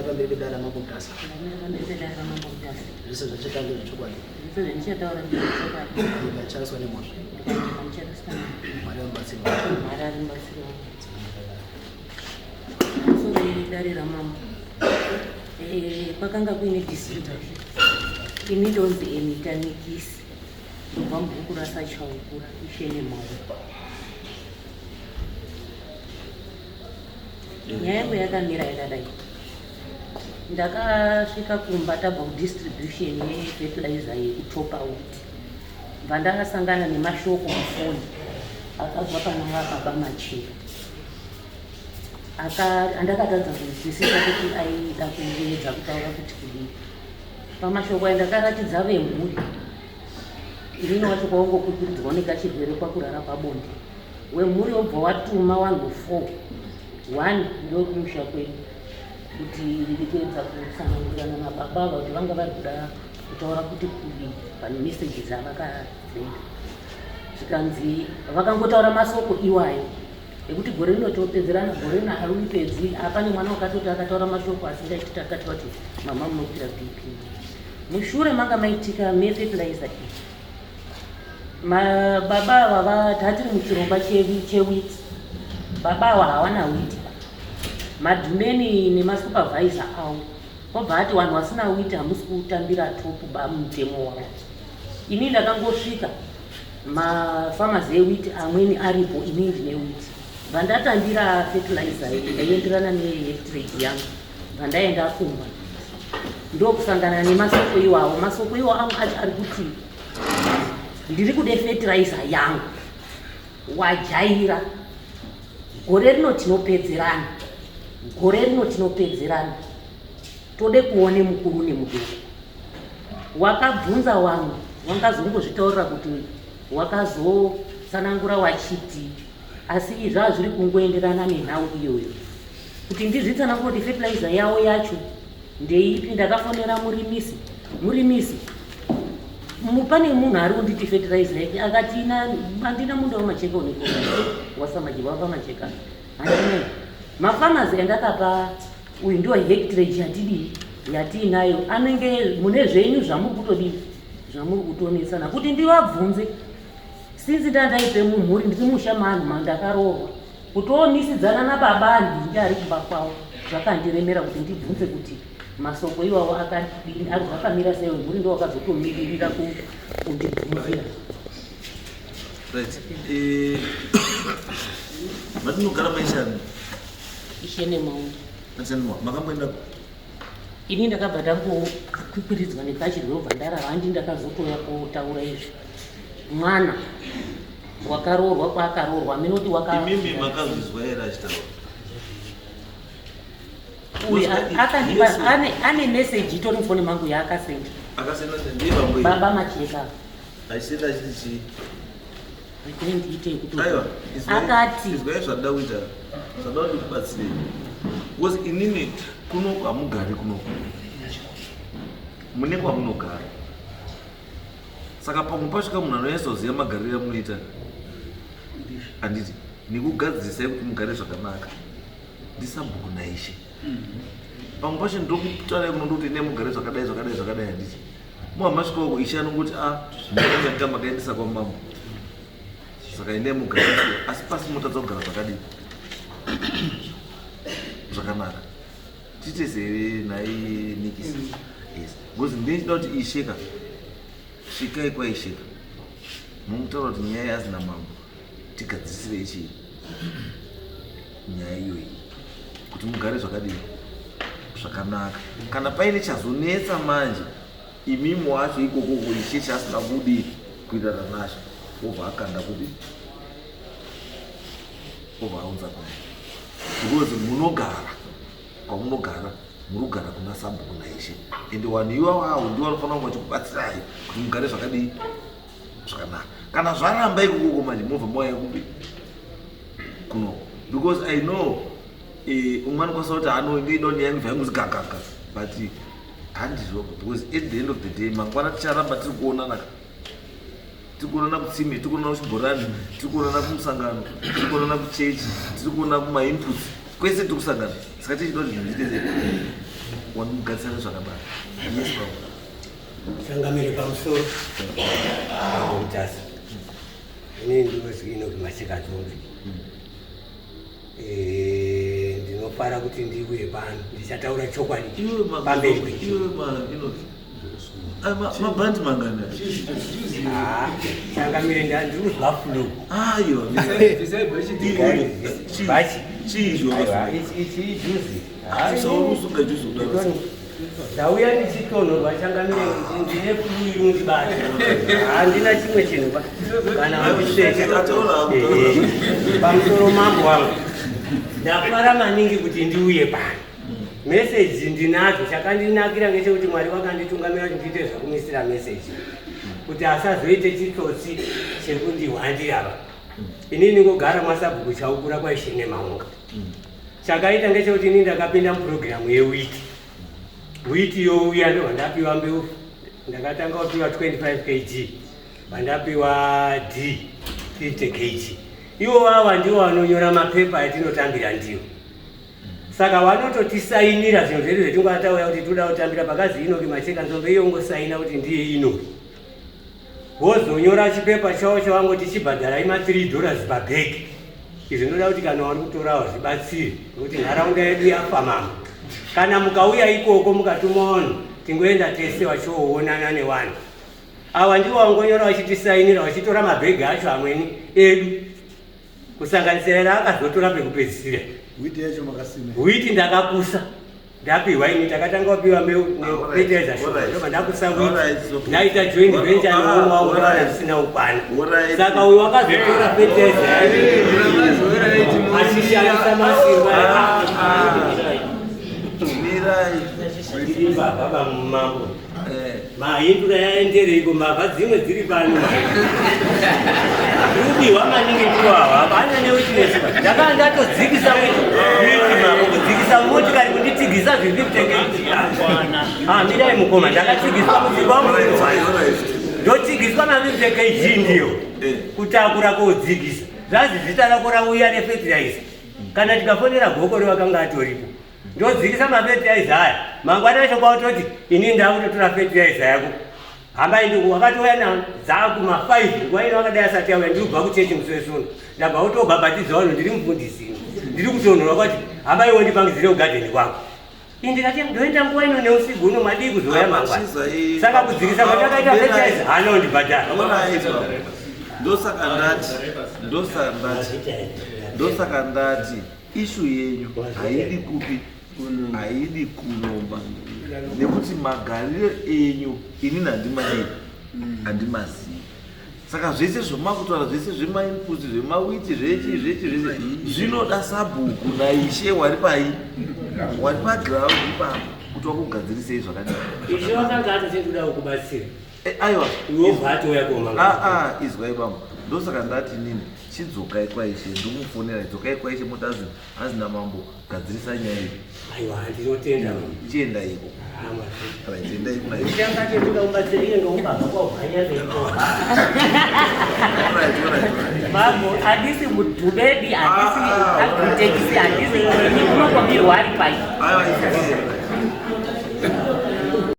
pamberi pedare raMambo Mutasa. Ndamira pamberi pedare raMambo Mutasa. Zvese zvandichataura ndezvechokwadi. Zvese zvandichataura ndezvechokwadi. Nyika ichariswa nemhosva. Nyika ichariswa nemhosva. Mwari vamubatsiri wangu. Mwari ari mubatsiri wangu. Pamusoro dare raMambo. Eh, kwakanga kuine dispute. Ini ndonzi Emita Nikisi. Ndobva mubhuku raSachaukura, Ishe Nemaoko. Nyaya yangu yakamira yakadai. Ndakasvika kumba tabva kudistribution yefertilizer yekutopa wheat. Bva ndakasangana nemashoko mufoni akabva pana vababa Machira. Andakatadza kunzwisisa kuti aida kuedza kutaura kuti kudii. Pamashoko aya ndakaratidza vemhuri. Inini wacho kwaungokwikwidzwa nekachirwere kwakurara pabonde. Wemhuri wobva watuma vanhu 4. One ndewekumusha kwedu kuti ndiri kuedza kutsanangurirana nababa ava kuti vanga vari kuda kutaura kuti kudii pane meseji dzavakasenda. Zvikanzi vakangotaura masoko iwayo ekuti gore rino topedzerana, gore rino haripedzi. Apane mwana wakatoti akataura mashoko asingaiti, takati vati mama munokwira BP. Mushure manga maitika mefertilizer iyi, baba ava tatiri muchirongwa chewheat, baba ava hawana wheat, madhumeni nemasupervisor avo obva ati vanhu vasina wheat hamusi kutambira topu ba mutemo wavo. Ini ndakangosvika mafarmers ewheat amweni aripo, ini ndine wheat, vandatambira fertilizer yaienderana nehectarage yangu. Vandaenda kumba ndokusangana nemasoko iwawo. Masoko iwawo angu acho ari kuti ndiri kude fertilizer yangu, wajaira gore rino tinopedzerana, gore rino tinopedzerana, tode kuone mukuru nemudoko. Wakabvunza wangu wangazongozvitaurira kuti wakazotsanangura wachiti, asi izvi hazviri kungoenderana nenhau iyoyo. Kuti ndizvitsanangure kuti fertilizer yavo yacho ndeipi, ndakafonera murimisi. Murimisi, pane munhu ari kunditi fertilizer yake, akati handina munda wamacheka uneko wasamaji wapa macheka handina. Mafarmers andakapa uyu ndiwo hectarage yatidii yatiinayo, anenge mune zvenyu zvamuri kutodii zvamuri kutonetsana kuti ndivabvunze. Since ndandaipe mumhuri, ndiri musha maanhu mandakaroorwa, kutoomisidzana nababa andinge ari kumba kwavo zvakandiremera kuti ndibvunze kuti masoko iwawo akadini, ari zvakamira sei. Mhuri ndo wakazotomiririra kundibvunzira. Right. Eh, matinogara maishani? Ishe Nemaundu. Makamboenda? Ini ndakabva ndangokwikwiridzwa nekachirwere, bva ndarara. Handi ndakazotouya kotaura izvi, mwana wakaroorwa kwaakaroorwa aminoti waka Imimi makazvizwa here achitaura? Uyu akandipa ane message itori mufoni mangu yaakasenda. Akasenda ndiye bambo? Baba Macheka. Achisenda achiti chii? Regai ndiite yekuti Aiwa. Akati Izwai zvandida kuita, zvandida kuti ndikubatsirei, because inini kunoku hamugari, kunoku mune kwamunogara, saka pamwe pasvika munhu anonyatsoziva magariro amunoita, handiti, nekugadzirisai kuti mugare zvakanaka ndisabhuku naishe. Pamwe pacho ndokutarai kuno ndokuti ine mugare zvakadai, zvakadai, zvakadai, handiti? Muhamasvika uko ishe anongoti a makaita makaendesa kwamambo, saka endai mugare, asi pasi motadza kugara zvakadii zvakanaka. Tiite here nhai Nikisi? Yes, because ndinochida kuti isheka svikai kwaisheka mumutaura kuti nyaya yazina mambo tigadzirisirei chii nyaya iyoyi kuti mugare zvakadii zvakanaka. Kana paine chazonetsa manje imimi wacho ikokoko ishe chaasina kudii kuita ranasha, wobva akanda kudii, wobva aunza kuno, because munogara kwamunogara, muri kugara kuna sabhuku naishe, ende vanhu ivavavo ndivo vanofanira kunge vachikubatsirai kuti mugare zvakadii zvakanaka. Kana zvaramba ikokoko manje mobva mauya kupi? Kuno, because I know umwe anokwanisa kuti anoida nyaya yangu yangu gagaga, but handizvo, because at the end of the day mangwana ticharamba tiri kuonana, tiri kuonana kutsime, tiri kuonana kuchibhorani, tiri kuonana kumusangano, tiri kuonana kuchechi, tiri kuona kumainputs. Kwese tiri kusangana saka tichida kuti zvinhu zviite sei wamugarisana zvakanaka. Yes baba. Changamire pamusoro Mutasa. Ini ndinozwi Enoki Machekadzombe. Eh, ndinofara kuti ndiuye pano ndichataura chokwadi Iwe ma- pamberi kwechi. iwe ma Enoki. Ah, mabhandi mangani? Ah, changamire ndiri kuzwa flu. Aiwa. Bhachi. Chii icho? Aiwa, ichi ijuzi. Sauri kusunga juzi kudaro. Ndauya ndichitonhorwa changamire, ndine flu iri mundibata. Handina chimwe chinhu ba. Kana wandisecha. Pamusoro mambo wangu. Ndafara maningi kuti ndiuye pano. Meseji ndinadzo, chakandinakira ngechekuti Mwari wakanditungamira kuti ndiite zvekumisira meseji. Kuti asazoite chitsotsi chekundihwandira ba. Inini ngogara mwasabhuku Chaukura kwaIshe Nemaunga. Chakaita ngechekuti inini ndakapinda mupurogiramu yewiti. Witi youya ndobva ndapiwa mbeu, ndakatanga kupiwa 25 kg, vandapiwa D 50 kg. Ivo ava ndivo vanonyora mapepa atinotambira ndiwo. Saka vanototisainira zvinhu zvedu zvetingova tauya kuti toda kutambira pakazi Inoki Macheka Nzombe, iyo ongosaina kuti ndiye Inoki. Vozonyora chipepa chavo chavangoti chibhadharai ma 3 dollars pabhegi. Izvi ndinoda kuti kana wari kutorawo zvibatsire nekuti nharaunda yedu yafa mama. Kana mukauya ikoko mukatuma vanhu tingoenda tese vachoonana nevanhu. Ava ndivo vangonyora vachitisainira vachitora mabhegi acho amweni edu kusanganisira raakazotora pekupedzisira. Witi yacho makasima? Witi ndakakusa ndapiwa ini, takatanga kupiwa mbeu nefertilizer shoma, ndobva ndakusa witi, ndaita joint venture neumwe wangu ndakaona zvisina kukwana. Saka uyu wakazotora fertilizer achishandisa masimba. Mirai. Iri mbavha bamambo. Mahindura yaendereiko mbavha dzimwe dziri pano? Rubiwa maningi ndiwawa, hapana newitness. Ndakanga ndatodzikisa witi mambo, kudzikisa motikari kunditigisa zvivi kutenge. Ah, mirai mukoma, ndakatsigiswa mudzimba wangu. Ndotsigiswa na 50 kg ndiyo. Kutakura kodzikisa. Zvazi zita rako rauya nefertilizer. Kana tikafonera goko rewakanga atoripo. Ndodzikisa mafertilizer aya. Mangwana acho kwakutoti ini ndakutotora fertilizer yako. Hamba indi wakatouya na dzakuma 5 nguva ino wakadai asati auya, ndiri kubva kuchechi musi weSvondo. Ndabva kutobhabhatidza vanhu, ndiri mufundisi. Ndiri kutonhorwa kwati hamba iwe ndipangidzire kugadheni kwako. Ini ndikati ndoenda nguva ino neusiku uno, madii kuzouya mangwana. Saka kudzikisa kwatakaita fertilizer hanondibhadhara. Ndosaka ndati ndosaka ndati ndosaka ndati issue yenyu haidi kupi, haidi kunomba, nekuti magariro enyu inini handimadii, handimazivi. Saka zvese zvomakutaura zvese zvemainputs zvemawiti zvechi zvechi zvese zvinoda sabhuku naishe wari pai wari paground ipapo kuti wakugadzirisei zvakadii. Ishe wakanga atoti ndoda kukubatsira. Aiwa. Iwe wobva atouya koma. Aa, izwai bambo, ndosaka ndati nini chidzokai kwaishe, ndikumufonera, dzokai kwaishe moti azina mambo gadzirisa nyaya iyi. Aiwa, ndinotenda. Chienda iko. Right, endai kuna ishe. Chakati ndoda kubatsira iye ngeumbavha kwaubhanya neiko. Alright. Mambo, handisi mudhubedi, handisi agritekisi, handisi ini, unokombirwa ari pai. Aiwa, it's okay.